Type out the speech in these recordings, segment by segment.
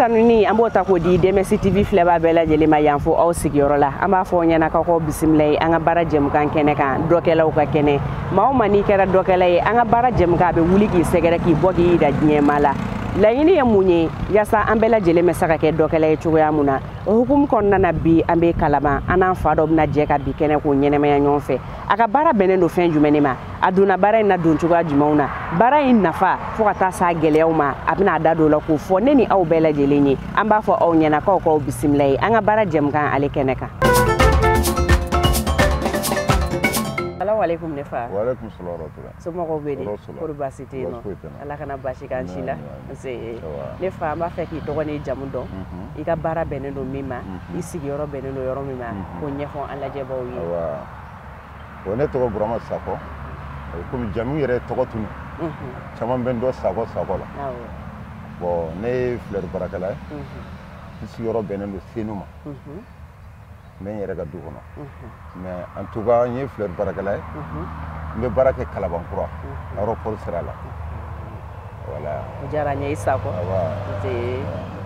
Tanuni an b'o ta k'o di DMS TV filɛbaa bɛɛ lajɛlen ma yan fo aw sigiyɔrɔ la. An b'a fɔ aw ɲɛna k'aw bisimila ye an ka baara jɛmukan kɛnɛ kan, dɔkɛlaw ka kɛnɛ. Maa o maa n'i kɛra dɔkɛla ye, an ka baara jɛmukan a bɛ wuli k'i sɛgɛrɛ, k'i bɔ k'i yira diɲɛmaa la. Laɲini ye mun ye? Yaasa an bɛɛ lajɛlen bɛ se ka kɛ dɔkɛla ye cogoya mun na. O hukumu kɔnɔna na bi an bɛ Kalaban, an n'an fa dɔ bɛna jɛ ka bi kɛnɛ k'o ɲɛnɛmaya ɲɔgɔn fɛ. A ka baara bɛnnen don fɛn jumɛn de ma? A donna baara in na don cogoya jumɛnw na? Baara in nafa fo ka taa s'a gɛlɛyaw ma, a bɛna a da don o la k'o fɔ ne ni aw bɛɛ lajɛlen ye. An b'a fɔ aw ɲɛna k'aw k'aw bisimila ye an ka baara jɛmukan ale kɛnɛ kan. Salamu alaikum ne fa. Wa alaikum salam wa rahmatullah. Somɔgɔw bɛ di? Kɔri baasi tɛ yen nɔ? Ala kana baasi k'an si la. Nse. Ne fa, an b'a fɛ k'i tɔgɔ n'i jamu dɔn. I ka baara bɛnnen don min ma, i sigiyɔrɔ bɛnnen don yɔrɔ min ma, k'o ɲɛfɔ an lajɛbaaw ye. Awa. Ne tɔgɔ Burama Sakɔ. Komi jamu yɛrɛ tɔgɔ tunu. Caman bɛ n dɔn Sakɔ Sakɔ la. Bon, ne ye fleur baarakɛla ye. N sigiyɔrɔ bɛnnen don Senu ma. N bɛ n yɛrɛ ka du kɔnɔ. Mais en tout cas, n ye fleur baarakɛla ye. N bɛ baara kɛ Kalabankura, aéroport sira la. Voilà. O diyara n ye i Sakɔ. Awa.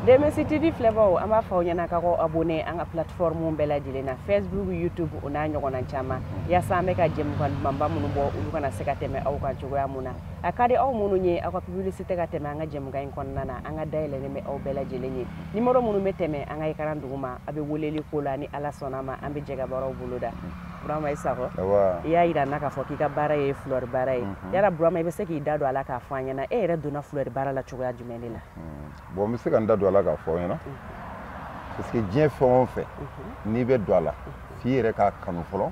DMS TV filɛbaaw, an b'a fɔ aw ɲɛna k'aw abonné an ka plateforme bɛɛ lajɛlen na, Facebook, YouTube o n'a ɲɔgɔnna caman, yaasa an bɛ ka jɛmukan dumanba minnu bɔ, olu kana se ka tɛmɛ aw kan cogoya mun na. A ka di aw minnu ye aw ka publicité ka tɛmɛ an ka jɛmukan in kɔnɔna na, an ka dayɛlɛnnen bɛ aw bɛɛ lajɛlen ye. Numéro minnu bɛ tɛmɛ an ka écran duguma, a bɛ weleli ko la, ni Ala sɔnna ma, an bɛ jɛ ka baaraw boloda. Burama, i Sakɔ. Awa. I y'a yira n na k'a fɔ k'i ka baara ye fleur baara ye. Yala Burama, i bɛ se k'i da don a la k'a fɔ an ɲɛna, e yɛrɛ donna fleur baara la cogoya jumɛn de la? Bon, n bɛ se ka n da don a la k'a fɔ aw ɲɛna. Parce que diɲɛ fɛn o fɛn, n'i bɛ don a la, f'i yɛrɛ k'a kanu fɔlɔ.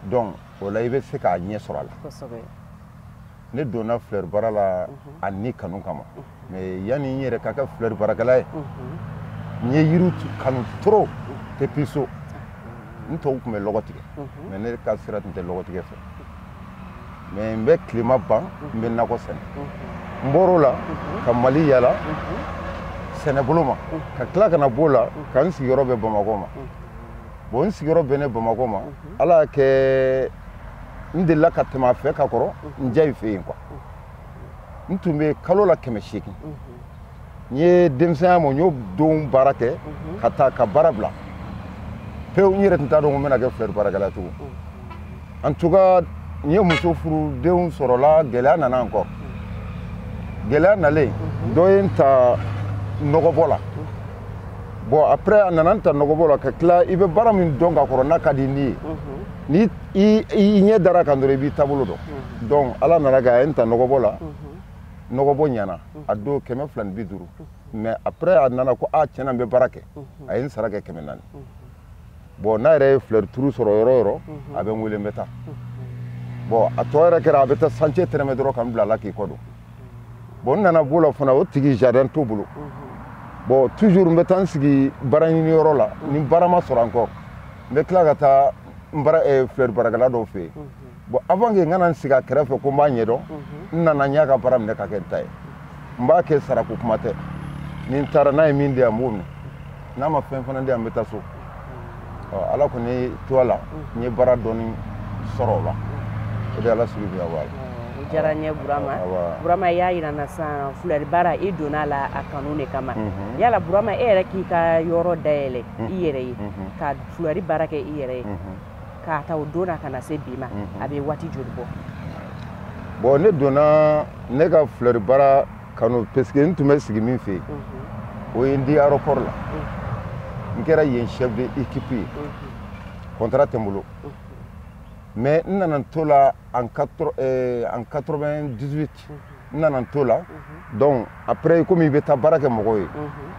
Donc o la i bɛ se k'a ɲɛ sɔrɔ a la. Ne donna fleur baara la a ni kanu kama. Mais yanni n yɛrɛ ka kɛ fleur baarakɛla ye, n ye yiriw kanu trop depuis so. N tɔw tun bɛ lɔgɔ tigɛ, mais ne ka sira tun tɛ lɔgɔ tigɛ fɛ. Mais n bɛ tilema ban, n bɛ nakɔ sɛnɛ. N bɔr'o la ka Mali yala sɛnɛbolo ma, ka tila ka na b'o la ka n sigiyɔrɔ bɛn Bamakɔ ma. Bon, n sigiyɔrɔ bɛnnen Bamakɔ ma, Ala y'a kɛ n delila ka tɛmɛ a fɛ ka kɔrɔ n ja fɛ yen quoi. N tun bɛ kalo la 800. N ye denmisɛnya ma, n y'o don baara kɛ ka taa ka baara bila pewu. N yɛrɛ tun t'a dɔn ko n bɛna kɛ fleur baarakɛla tugun. En tout cas, n ye muso furu, denw sɔrɔla, gɛlɛya nana encore. Gɛlɛya nalen, dɔ ye n ta nɔgɔbɔ la. Bon, après a nana n ta nɔgɔbɔ la ka tila, i bɛ baara min dɔn ka kɔrɔ n'a ka di ni ye, ni i ɲɛ dara kan dɔrɔn, i b'i taabolo dɔn. Donc Ala nana kɛ a ye n ta nɔgɔbɔ la. Nɔgɔbɔ ɲɛna a don 250, mais après a nana ko a tiɲɛna n bɛ baara kɛ, a ye n sara kɛ 400. Bon, n'a yɛrɛ ye fleur turu sɔrɔ yɔrɔ o yɔrɔ, a bɛ n wele, n bɛ taa. Bon, a tɔ yɛrɛ kɛra a bɛ taa chantier tɛrɛmɛ dɔrɔn ka n bila a la k'i kɔ don. Bon, n nana b'o la fana, o tigi jardin t'o bolo. Bon, toujours n bɛ taa n sigi baara ɲini yɔrɔ la, ni baara ma sɔrɔ encore, n bɛ tila ka taa n baara fleur baarakɛla dɔw fɛ yen. Bon, avant que n kana n sigi a kɛrɛfɛ ko n b'a ɲɛdɔn, n nana n y'a ka baara minɛ ka kɛ n ta ye. N b'a kɛ, sarako kuma tɛ. Ni n taara, n'a ye min di yan, n b'o minɛ. N'a ma fɛn fana di yan, n bɛ taa so. Ɔ, Ala kɔni to a la, n ye baara dɔɔni sɔrɔ o la. O de ye Ala sigi bonya b'a la. O diyara n ye Burama. Burama, i y'a yira n na sisan, fleur baara, i donna a la a kanu de kama. Yala Burama, e yɛrɛ k'i ka yɔrɔ dayɛlɛ i yɛrɛ ye ka fleur baara kɛ i yɛrɛ ye, k'a ta o don na ka na se bi ma, a bɛ waati joli bɔ? Bon, ne donna ne ka fleur baara kanu parce que n tun bɛ sigi min fɛ yen, o ye n di aéroport la. N kɛra yen chef de équipe ye, contrat tɛ n bolo. Mais n nana n to la en 98, n nana n to la. Donc après, komi i bɛ taa baara kɛ mɔgɔw ye,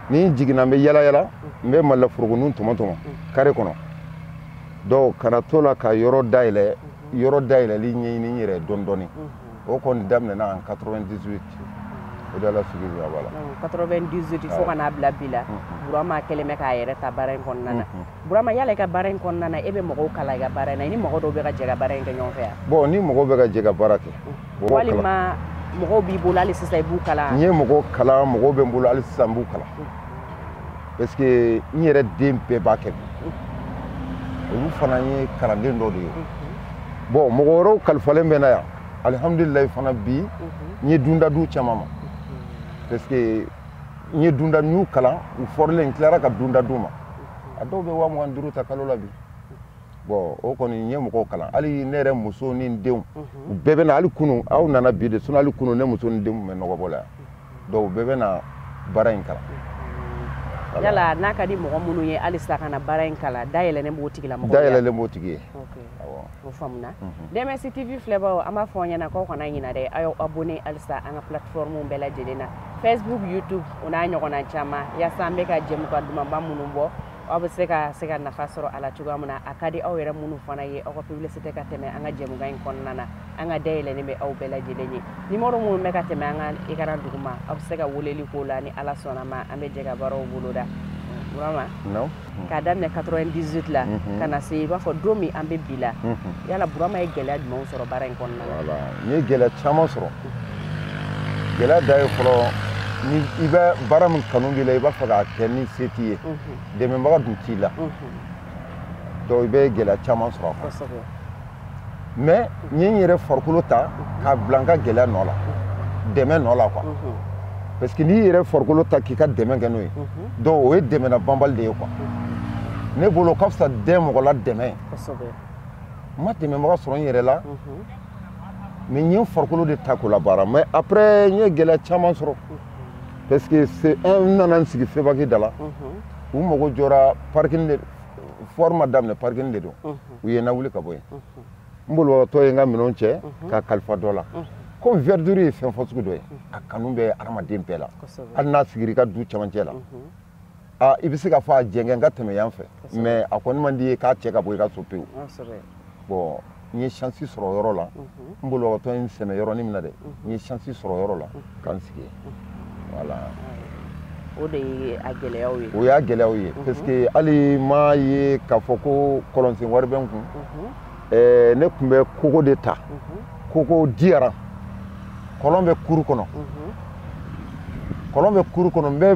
ni n jiginna, n bɛ yala yala, n bɛ malilaforokonin tɔmɔ tɔmɔ carré kɔnɔ. Donc ka na to la ka yɔrɔ dayɛlɛ, yɔrɔ dayɛlɛli ɲɛɲini n yɛrɛ dɔɔni dɔɔni. O kɔni daminɛna en 98. O de la sugu bɛ b'a la. 98 fo ka n'a bila bi la, Burama kɛlen bɛ k'a yɛrɛ ta baara in kɔnɔna na. Burama, yala i ka baara in kɔnɔna na, e bɛ mɔgɔw kalan i ka baara in na, i ni mɔgɔ dɔw bɛ ka jɛ ka baara in kɛ ɲɔgɔn fɛ yan? Bon, ni mɔgɔw bɛ ka jɛ ka baara kɛ. Walima mɔgɔw b'i bolo hali sisan, i b'u kalan? N ye mɔgɔw kalan, mɔgɔw bɛ n bolo hali sisan, n b'u kalan. Parce que n yɛrɛ den bɛɛ b'a kɛ bi. Olu fana ye kalanden dɔ de ye. Bon, mɔgɔ wɛrɛw kalifalen bɛ na yan. Alihamudulilayi fana bi, n ye dunda du caman ma. Parce que N ye dunda n y'u kalan, u fɔrilen, n tilara ka dunda d'u ma. A dɔw bɛ 25 000 ta kalo la bi. Bon, o kɔni, n ye mɔgɔw kalan. Hali ne yɛrɛ muso ni n denw, u bɛɛ bɛ na. Hali kunu, aw nana bi de, sinon hali kunu, ne muso ni denw tun bɛ nɔgɔbɔ la yan. Donc u bɛɛ bɛ na baara in kalan. Yala n'a ka di mɔgɔ minnu ye halisa ka na baara in kalan, dayɛlɛnnen b'o tigilamɔgɔ? Dayɛlɛlen b'o tigi ye. O faamuna. DMS TV filɛbagaw, an b'a fɔ aw ɲɛna k'aw kana ɲina dɛ, aw y'aw abonné halisa an ka plateforme bɛɛ lajɛlen na, Facebook, YouTube, o n'a ɲɔgɔnna caman, yaasa an bɛ ka jɛmukan dumanba minnu bɔ, aw bɛ se ka nafa sɔrɔ a la cogoya min na. A ka di aw yɛrɛ minnu fana ye aw ka publicité ka tɛmɛ an ka jɛmukan in kɔnɔna na, an ka dayɛlɛnnen bɛ aw bɛɛ lajɛlen ye. Numéro minnu bɛ ka tɛmɛ an ka écran duguma, aw bɛ se ka weleli k'o la. Ni Ala sɔnna ma, an bɛ jɛ ka baaraw boloda. Burama, k'a daminɛ 98 la ka na se i b'a fɔ don min an bɛ bi la, yala Burama ye gɛlɛya jumɛnw sɔrɔ baara in kɔnɔna na? Voilà, n ye gɛlɛya caman sɔrɔ. Gɛlɛya da ye fɔlɔ, ni i bɛ baara min kanu b'i la, i b'a fɛ k'a kɛ, ni se t'i ye, dɛmɛbaga dun t'i la, donc i bɛ gɛlɛya caman sɔrɔ a kɔnɔ. Mais n ye n yɛrɛ farikolo ta k'a bila n ka gɛlɛya nɔ la, dɛmɛ nɔ la quoi, parce que n'i yɛrɛ farikolo ta k'i ka dɛmɛ kɛ n'o ye, donc o ye dɛmɛna banbali de ye quoi. Ne bolo, o ka fisa den mɔgɔ la dɛmɛ. N ma dɛmɛbaga sɔrɔ n yɛrɛ la, mais n ye n farikolo de ta k'o la baara. Mais après, n ye gɛlɛya caman sɔrɔ, parce que c'est un, n nana n sigi FEBAK da la, u mago jɔra parking de, foire ma daminɛ, parking de don, u ye n lawuli ka bɔ yen. N bolibagatɔ ye n ka minɛnw cɛ k'a kalifa dɔ la. Comme verdure ye fɛn fasugu dɔ ye, a kanu bɛ hadamaden bɛɛ la, hali n'a sigira i ka du camancɛ la, a i bɛ se k'a fɔ a jɛngɛ n ka tɛmɛ yan fɛ, mais a kɔni man di ye k'a cɛ ka bɔ i ka so pewu. Bon, n ye chance sɔrɔ o yɔrɔ la. N bolibagatɔ ye n sɛmɛ yɔrɔnin min na dɛ, n ye chance sɔrɔ o yɔrɔ la ka n sigi yen, voilà. O de ye a gɛlɛyaw ye. O y'a gɛlɛyaw ye, parce que hali m'a ye k'a fɔ ko kɔlɔnsen wari bɛ n kun. Ne tun bɛ kogo de ta, kogo diyara, kɔlɔn bɛ kuru kɔnɔ, kɔlɔn bɛ kuru kɔnɔ, n bɛ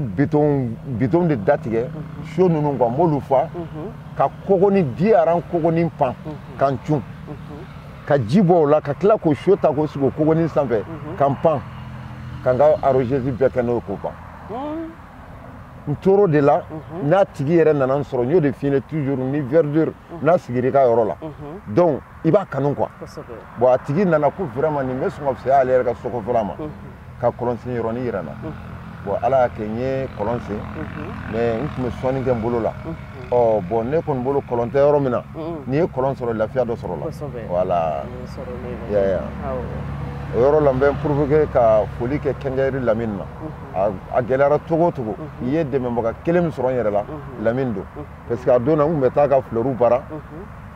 bitɔn de datigɛ, so ninnu quoi, n b'olu fa ka kogo ni diyara, kogo ni pan ka n cun ka ji bɔ o la, ka tila k'o so ta k'o sigi o kogonin sanfɛ ka n pan ka n ka arroseuse bɛɛ kɛ n'o ye k'o ban. N tor'o de la. N'a tigi yɛrɛ nana n sɔrɔ, n y'o de f'i ɲɛna toujours, ni verdure n'a sigira i ka yɔrɔ la, donc i b'a kanu quoi. Bon, a tigi nana ko vraiment nin bɛ sɔn ka fisaya ale yɛrɛ ka sokɔfɛla ma, ka kɔlɔn sen yɔrɔnin yira n na. Bon, Ala y'a kɛ n ye kɔlɔn sen, mais n tun bɛ sɔnni kɛ n bolo la. Ɔ bon, ne kɔni bolo, kɔlɔn tɛ yɔrɔ min na, n'i ye kɔlɔn sɔrɔ, lafiya dɔ sɔrɔ la, voilà. O yɔrɔ la, n bɛ n provoquer ka foli kɛ kɛnkɛyiri Lamini ma. A gɛlɛyara cogo o cogo, i ye dɛmɛbaga kelen min sɔrɔ n yɛrɛ la, Lamini don, parce que a don na, n tun bɛ taa ka fleurs baara,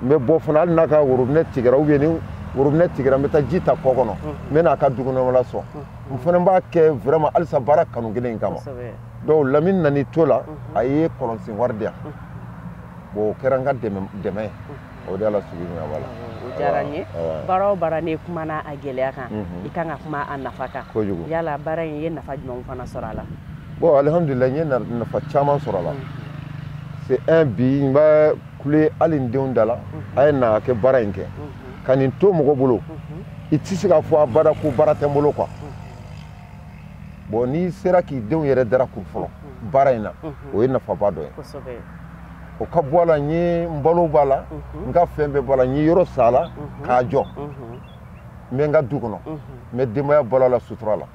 n bɛ bɔ fana, hali n'a ka robinet tigɛra ou bien ni robinet tigɛra, n bɛ taa ji ta kɔ kɔnɔ, n bɛ n'a ka dukɔnɔla sɔn. N fana b'a kɛ vraiment halisa baara kanu kelen in kama. Donc Lamini nan'i to la, a ye kɔlɔnsen wari di yan. Bon, o kɛra n ka dɛmɛ ye, o de y'a la sugu in, voilà. O diyara n ye. Baara o baara, n'i kumana a gɛlɛya kan, i kan ka kuma a nafa kan. Kojugu. Yala baara in, i ye nafa jumɛnw fana sɔrɔ a la? Bon, alihamudulila, n ye nafa caman sɔrɔ a la. C'est un, bi n bɛ kule hali n denw da la, a ye na kɛ baara in kɛ ka nin to mɔgɔ bolo, i tɛ se k'a fɔ a baara ko baara tɛ n bolo quoi. Bon, n'i sera k'i denw yɛrɛ dara kun fɔlɔ baara in na, o ye nafaba dɔ ye. O ka bɔ a la, n ye n balo b'a la, n ka fɛn bɛɛ b'a la, n ye yɔrɔ san a la k'a jɔ, n bɛ n ka du kɔnɔ, n bɛ denbaya balo a la, sutura la.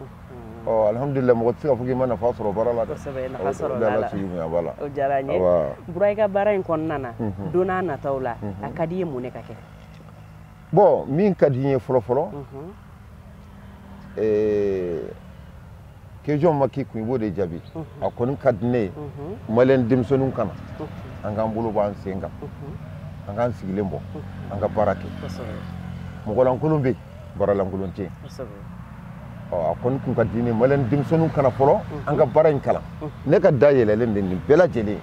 Ɔ alihamudulila, mɔgɔ tɛ se k'a fɔ k'i ma nafa sɔrɔ baara la dɛ. Kosɛbɛ, nafa sɔrɔ la. Ala sigi bonya b'a la. O diyara n ye. Bura, i ka baara in kɔnɔna na, don n'a nataw la, a ka di i ye mun de ka kɛ? Bon, min ka di n ye fɔlɔ fɔlɔ, question ma k'i kun, i b'o de jaabi. A kɔni ka di ne ye, maliyɛn denmisɛnninw kana an k'an bolo bɔ an sen kan, an k'an sigilen bɔ, an ka baara kɛ. Mɔgɔlankolon bɛ yen, baaralankolon tɛ yen. Ɔ, a kɔni kun ka di ne ye, maliyɛn denmisɛnninw kana fɔlɔ an ka baara in kalan. Ne ka da yɛlɛlen de nin bɛɛ lajɛlen,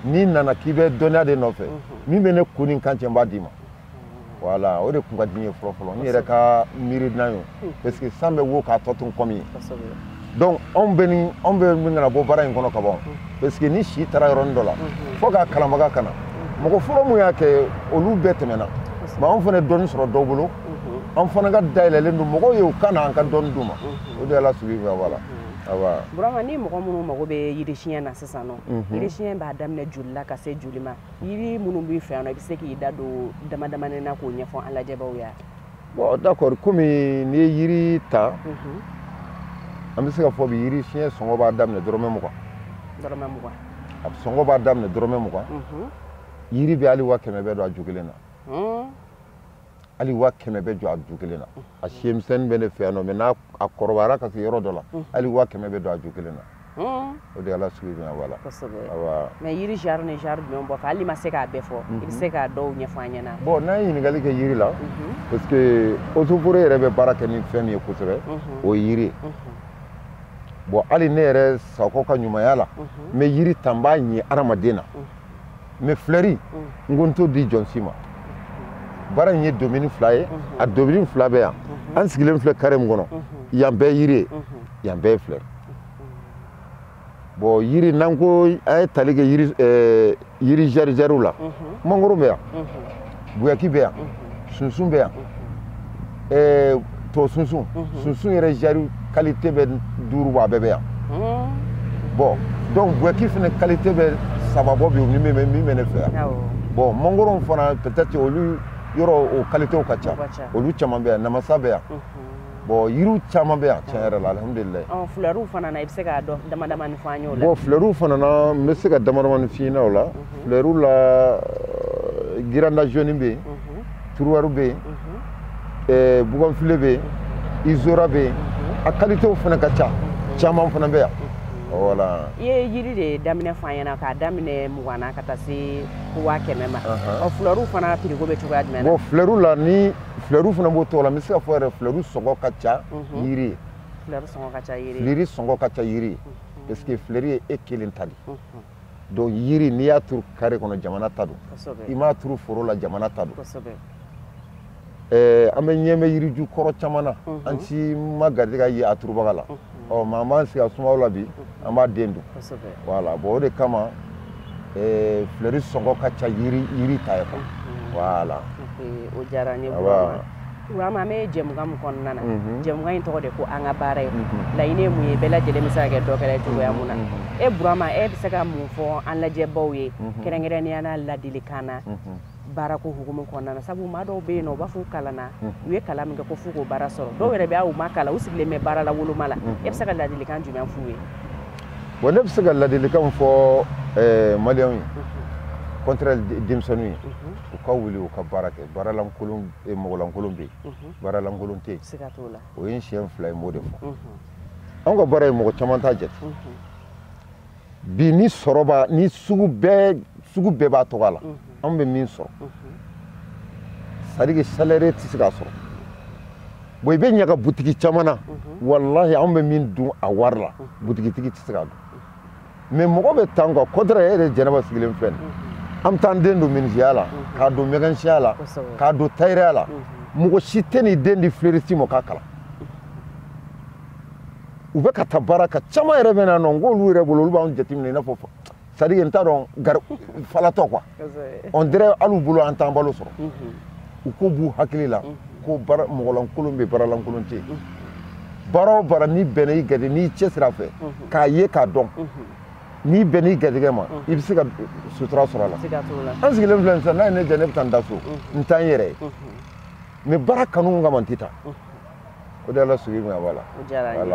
n'i nana k'i bɛ dɔnniya de nɔfɛ, min bɛ ne kun ni kan cɛ, n b'a d'i ma. Voilà, o de kun ka di n ye fɔlɔ fɔlɔ, n yɛrɛ ka miiri n'a ye, parce que san bɛ wo k'a tɔ to n kɔ min ye. Donc anw bɛ ni anw bɛ min kana bɔ baara in kɔnɔ ka ban, parce que ni si taara yɔrɔnin dɔ la, fo k'a kalanbaga ka na, mɔgɔ fɔlɔ mun y'a kɛ, olu bɛɛ tɛmɛna. Mais anw fana dɔɔni sɔrɔ dɔw bolo, an fana ka dayɛlɛlen don mɔgɔw ye, u ka na an ka dɔɔni d'u ma. O de y'ala sugu fɛ, voilà. Awa. Burama, ni mɔgɔ minnu mago bɛ yiri siɲɛ na sisan nɔ, yiri siɲɛ b'a daminɛ joli la ka se joli ma? Yiri minnu b'i fɛ yan nɔ, i bɛ se k'i da don dama damani na k'o ɲɛfɔ an lajɛbaaw ye? Bon, d'accord, komi n'i ye yiri ta, an bɛ se ka fɔ bi yiri siɲɛ sɔngɔ b'a daminɛ dɔrɔmɛ 20. Dɔrɔmɛ 20. A sɔngɔ b'a daminɛ dɔrɔmɛ 20. Yiri bɛ hali 100 000 bɛ don a ju kelen na. Hali 100 000 bɛ jɔ a ju kelen na. A siyɛmisɛnnin bɛ ne fɛ yan nɔ, mais n'a a kɔrɔbayara ka se yɔrɔ dɔ la, hali 100 000 bɛ don a ju kelen na. O de ye Ala sugu bɛ yan, voilà. Kosɛbɛ. Mais yiri genre ni genre jumɛn bɔ fɛ? Hali ma se k'a bɛɛ fɔ, i bɛ se k'a dɔw ɲɛfɔ an ɲɛna? Bon, n'an ye ɲininkali kɛ yiri la, parce que eaux et forêts yɛrɛ bɛ baara kɛ ni fɛn min ye kosɛbɛ, o ye yiri ye. Bon, hali ne yɛrɛ Sakɔ ka ɲumanya la, n bɛ yiri ta, n b'a ɲɛ hadamaden na, mais fleur, n ko n t'o di jɔn si ma. Baara in ye domaine 2 ye, a domaine 2 bɛ yan. An sigilen filɛ carré min kɔnɔ, yan bɛɛ yiri ye, yan bɛɛ ye fleur. Bon, yiri, n'an ko an ye tali kɛ yiri yiri jariw la, mangoro bɛ yan, guyaki bɛ yan, sunsun bɛ yan, tɔ sunsun, sunsun yɛrɛ jari qualité bɛ 5 bɔ, a bɛɛ bɛ yan. Bon, donc guyaki fana qualité bɛ 3 bɔ bi, ni min bɛ ne fɛ yan. Bon, mangoro fana, peut-être olu yɔrɔ o qualité ka ca, olu caman bɛ yan, namasa bɛ yan. Bon, yiriw caman bɛ yan tiɲɛ yɛrɛ la, alihamudulilayi. Fleurs fana na, i bɛ se ka dɔ dama damani fɔ an ye o la? Bon, fleurs fana na, n bɛ se ka dama damani f'i ɲɛna o la. Fleurs la, giranda jaune bɛ yen, turuwari bɛ yen, bougainvillée bɛ yen, isora bɛ yen, a qualité fana ka ca, caman fana bɛ yan. Voilà. I ye yiri de daminɛ fɔ an ɲɛna k'a daminɛ 20 na ka taa se 100 000 ma. Ɔ, fleurs fana prix ko bɛ cogoya jumɛn na? Bon, fleurs la, ni fleurs fana b'o cogo la, n bɛ se ka fɔ yɛrɛ fleurs sɔngɔ ka ca yiri ye. Fleurs sɔngɔ ka ca yiri ye. Fleurs sɔngɔ ka ca yiri ye, parce que fleur ye e kelen ta de. Donc yiri, n'i y'a turu carré kɔnɔ, jamana ta don. I m'a turu foro la, jamana ta don. An bɛ ɲɛ bɛ yiriju kɔrɔ caman na, an si ma garijɛgɛ ye a turubaga la. Ɔ, mais an b'an sigi a sumaw la bi, an b'a den dun. Voilà, bon, o de kama fleur sɔngɔ ka ca yiri ta ye quoi. Voilà. O diyara n ye, Burama. Burama, an bɛ jɛmukan min kɔnɔna na, jɛmukan in tɔgɔ de ko an ka baara ye. Laɲini ye mun ye? Bɛɛ lajɛlen bɛ se ka kɛ dɔ kɛra cogoya mun na? E Burama, e bɛ se ka mun fɔ an lajɛbaw ye, kɛrɛnkɛrɛnnenya la ladilikan na, baarako hukumu kɔnɔna na? Sabu maa dɔw bɛ yen nɔ, u b'a fɔ u kalanna, u ye kalan min kɛ ko f'u k'o baara sɔrɔ. Dɔw yɛrɛ bɛ u ma kalan, u sigilen bɛ baara la woloma la. E bɛ se ka ladilikan jumɛn f'u ye? Bon, ne bɛ se ka ladilikan fɔ maliyɛnw ye, contraire denmisɛnninw ye, u ka wuli u ka baara kɛ. Baaralankolon, mɔgɔlankolon bɛ yen, baaralankolon tɛ yen. Siga t'o la. O ye n siɲɛ 2 ye, n b'o de fɔ. Anw ka baara ye, mɔgɔ caman t'a jate bi. Ni sɔrɔ b'a ni sugu bɛɛ, sugu bɛɛ b'a tɔgɔ la, anw bɛ min sɔrɔ, c'est à dire que salaire tɛ se k'a sɔrɔ. Bon, i bɛ ɲaga butigi caman na, walahi, anw bɛ min dun a wari la, butigitigi tɛ se k'a dun. Mais mɔgɔ bɛ tan quoi. Contraire, e yɛrɛ Jɛnɛba sigilen filɛ nin, an bɛ taa an den don menuisier la, k'a don mécanicien la, k'a don tailleur la. Mɔgɔ si tɛ n'i den di fleuriste ma k'a kalan. U bɛ ka taa baara ka caman yɛrɛ bɛ na nɔ, n k'olu yɛrɛ bolo, olu b'anw jateminɛ i n'a fɔ, c'est à dire n t'a dɔn, gari falatɔ quoi. On dirait hali u bolo an t'an balo sɔrɔ. U ko b'u hakili la ko baara mɔgɔlankolon bɛ, baaralankolon tɛ yen. Baara o baara, n'i bɛnna i garijɛgɛ, n'i cɛsiri a fɛ k'a ye k'a dɔn, n'i bɛnna i garijɛgɛ ma, i bɛ se ka sutura sɔrɔ a la. An sigilen filɛ sisan, n'a ye ne diya, ne bɛ taa n da so, n t'an yɛrɛ ye. Mais baara kanu kama, n tɛ taa. O de ye Ala sugi minɛ, voilà. O diyara n ye.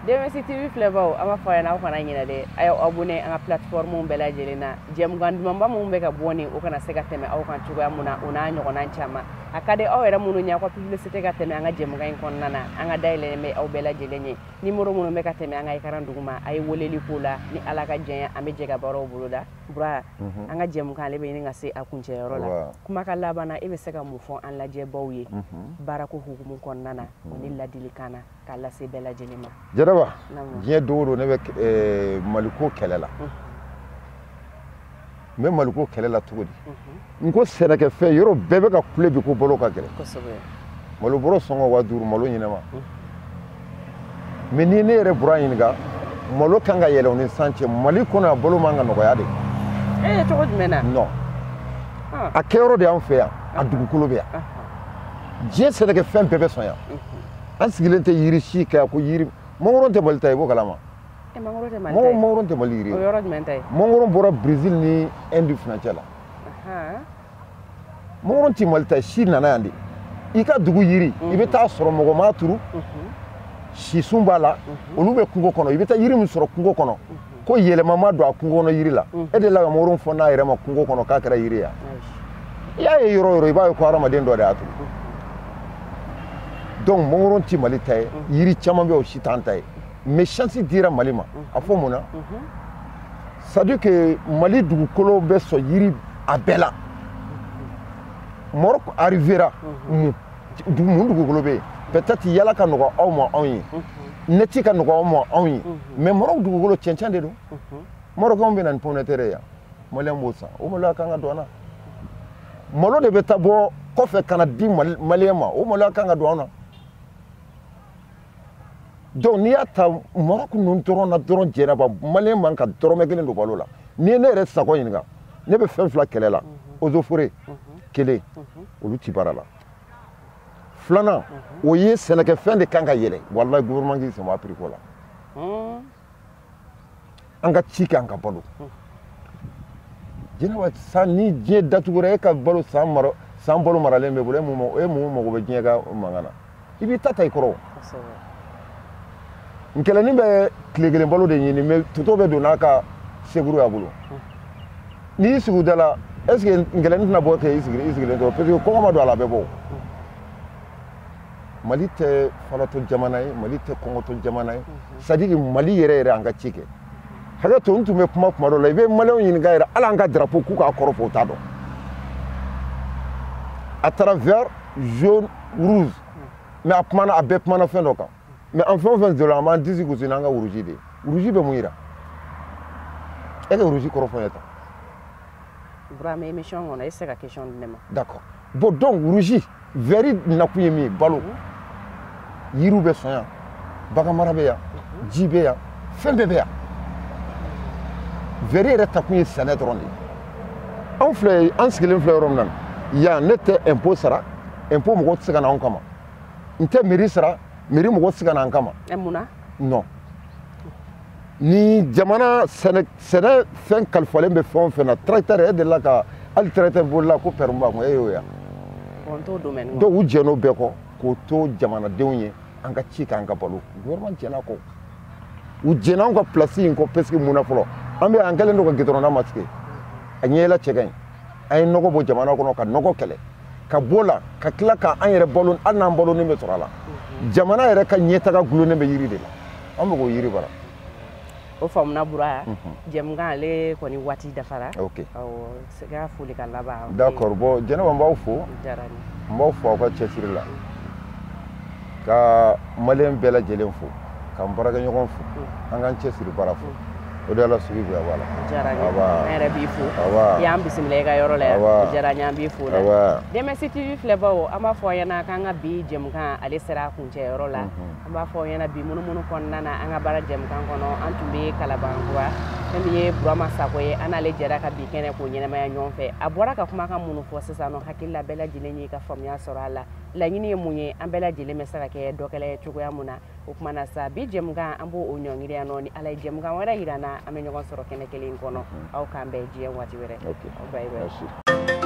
DMS TV filɛbaw, an b'a fɔ a ɲɛna, aw kana ɲinɛ dɛ, a y'aw abonné an ka plateforme bɛɛ lajɛlen na. Jɛmukan dumanba minnu bɛ ka bɔ nin, o kana se ka tɛmɛ aw kan cogoya mun na, o n'a ɲɔgɔnna caman. A ka di aw yɛrɛ minnu ye aw ka publicité ka tɛmɛ an ka jɛmukan in kɔnɔna na, an ka dayɛlɛlen bɛ aw bɛɛ lajɛlen ye. Numéro minnu bɛ ka tɛmɛ an ka écran duguma, a ye weleli k'o la. Ni Ala ka jɛn ye, an bɛ jɛ ka baaraw boloda. Bura, an ka jɛmukan ale bɛ ɲini ka se a kuncɛyɔrɔ la. Kumakan laban na, e bɛ se ka mun fɔ an lajɛbaw ye baarako hukumu kɔnɔna na, o ni ladilikan na k'a lase bɛɛ lajɛlen ma? Jɛnɛba, diɲɛ don o don, ne bɛ Maliko kɛlɛ la. N bɛ Maliko kɛlɛ la cogo di? N ko sɛnɛkɛfɛn yɔrɔ bɛɛ bɛ ka kule bi ko balo ka gɛlɛn. Malo bɔrɔ sɔngɔ 5000, malo ɲɛnama. Mais ni ne yɛrɛ bɔra ɲininka, malo kan ka yɛlɛ o ni san cɛ, Mali kɔnɔ a balo man ka nɔgɔya de. Ee, cogo jumɛn na? Non, a kɛyɔrɔ de y'an fɛ yan, a dugukolo bɛ yan. Diɲɛ sɛnɛkɛfɛn bɛɛ bɛ sɔn yan. An sigilen tɛ yiri si kɛ yan ko yiri. Mangoro tɛ Mali ta ye, i b'o kalama. Mangoro tɛ Mali ta ye. Mangoro tɛ Mali yiri ye. O yɔrɔ jumɛn ta ye? Mangoro bɔra Brésil ni Inde furancɛ la. Mangoro tɛ Mali ta ye, si nana yan de. I ka dugu yiri, i bɛ taa sɔrɔ mɔgɔ m'a turu. Sisun b'a la, olu bɛ kungo kɔnɔ. I bɛ taa yiri min sɔrɔ kungo kɔnɔ, ko yɛlɛma ma don a kungo kɔnɔ yiri la. E delila ka mangoro fɔ n'a yɛrɛ ma kungo kɔnɔ k'a kɛra yiri ye? I y'a ye yɔrɔ o yɔrɔ, i b'a ye ko hadamaden dɔ de y'a turu. Donc mangoro tɛ Mali ta ye, yiri caman bɛ yen o si t'an ta ye. Mais chance dira Mali ma. A fɔ mun na? C'est à dire que Mali dugukolo bɛ sɔn yiri a bɛɛ la. Maroc arrivera mun dugukolo bɛ yen? Peut-être yala ka nɔgɔ aw ma anw ye, neti ka nɔgɔ aw ma anw ye, mais Maroc dugukolo cɛncɛn de don. Marocains bɛ na ni pomme de terre ye yan, Malien b'o san, o maloya kan ka don an na. Malo de bɛ taa bɔ kɔfɛ ka na di Malien ma, o maloya kan ka don an na. Donc n'i y'a ta Maroc ninnu dɔrɔn na dɔrɔn, jɛnɛba Malien man ka dɔrɔmɛ kelen don balo la. N'i ye ne yɛrɛ Sakɔ ɲininka, ne bɛ fɛn fila kɛlɛ la. Eaux et forêts kelen, olu ti baara la. Filanan, o ye sɛnɛkɛfɛn de kan ka yɛlɛ. Walahi gouvernement k'i sen bɔ a prix ko la. An ka ci kɛ, an ka balo. Jɛnɛba, san ni diɲɛ datugura, e ka balo san balo maralen bɛ bolo, e mun mago bɛ diɲɛ ka mankan na? I b'i ta ta i kɔrɔ. Nkɛlɛnin bɛ tile kelen balo de ɲini, mais toto bɛ don n'a ka seguru y'a bolo. N'i y'i sigi u da la, est ce que nkɛlɛnin tɛna bɔ kɛ i sigilen to? Parce que kɔngɔ ma don a la, a bɛ bɔ. Mali tɛ falatɔ jamana ye, Mali tɛ kɔngɔtɔ jamana ye. C'est à dire que Mali yɛrɛ yɛrɛ an ka ci kɛ. Hakɛ to, n tun bɛ kuma dɔ la, i bɛ Maliyɛnw ɲininka yɛrɛ, hali an ka drapeau k'u k'a kɔrɔ fɔ, u t'a dɔn. A taara vert, jaune, rouge, mais a kumana, a bɛɛ kumana fɛn dɔ kan. Mais an fɛn o fɛn donna, an b'an disi gosi n'an ka rouge de ye. Rouge bɛ mun yira? E ka rouge kɔrɔ fɔ n ye tan. Burama, émission kɔnɔ, e tɛ se ka question di ne ma. D'accord. Bon, donc rouge, vert nakun ye min ye, balo. Yiriw bɛ sɔn yan, bagan mara bɛ yan, ji bɛ yan, fɛn bɛɛ bɛ yan. Vert yɛrɛ takun ye sɛnɛ dɔrɔn de ye. Anw filɛ, an sigilen filɛ yɔrɔ min na yan, ne tɛ impôt sara, impôt mɔgɔw tɛ se ka na anw kama. N tɛ mairie sara, mairie mɔgɔw tɛ se ka na an kama. Mun na? Non. Ni jamana sɛnɛ fɛn kalifalen bɛ fɛn o fɛn na, tracteur e delila ka hali tracteur bolila ko permis b'a kun, e y'o ye wa? Bon, n t'o domaine kɔnɔ. Donc u jɛn'o bɛɛ kɔ k'o to jamanadenw ye, an ka ci k'an ka balo. Gouvernement jɛn'a kɔ. U jɛnna anw ka place in kɔ parce que mun na fɔlɔ? An bɛ an kɛlen don ka goudron masquer. A ɲɛla cɛ ka ɲi. An ye nɔgɔ bɔ jamana kɔnɔ ka nɔgɔ kɛlɛ. Ka bɔ la, ka tila k'an yɛrɛ balo, hali n'an balolen bɛ sɔrɔ a la. Jamana yɛrɛ ka ɲɛtaga gulonnen bɛ yiri de la. An bɛ k'o yiri bara. O faamuna Bura, jɛmukan ale kɔni waati dafara. Ok. Awɔ, ka foli ka laban. D'accord, bon Jɛnɛba, n b'aw fo. Diyara n ye. N b'aw fo aw ka cɛsiri la. Ka Maliyɛn bɛɛ lajɛlen fo, ka n baarakɛɲɔgɔn fo, an k'an cɛsiri baara fo. O de y'ala sugu bonya b'a la. Diyara n ye. An yɛrɛ b'i fo. I y'an bisimila i ka yɔrɔ la yan. O diyara n ye, an b'i fo la. DMS TV filɛbaw, an b'a fɔ aw ɲɛna k'an ka bi jɛmukan ale sera a kuncɛyɔrɔ la. An b'a fɔ aw ɲɛna bi munumunu kɔnɔna na, an ka baara jɛmukan kɔnɔ, an tun bɛ Kalabankura. Fɛn min ye Burama Sakɔ ye, an n'ale jɛra ka bi kɛnɛ k'o ɲɛnamaya ɲɔgɔn fɛ. A bɔra ka kumakan minnu fɔ sisan nɔ, hakili la bɛɛ lajɛlen y'i ka faamuya sɔrɔ a la. Laɲini ye mun ye? An bɛɛ lajɛlen bɛ se ka kɛ dɔkɛla ye cogoya mun na. O kuma na sa, bi jɛmukan an b'o ɲɔngiri yan nɔ. Ni Ala ye jɛmukan wɛrɛ yira n na, an bɛ ɲɔgɔn sɔrɔ kɛnɛ kelen in kɔnɔ. Aw k'an bɛn diɲɛ waati wɛrɛ. Bye bye.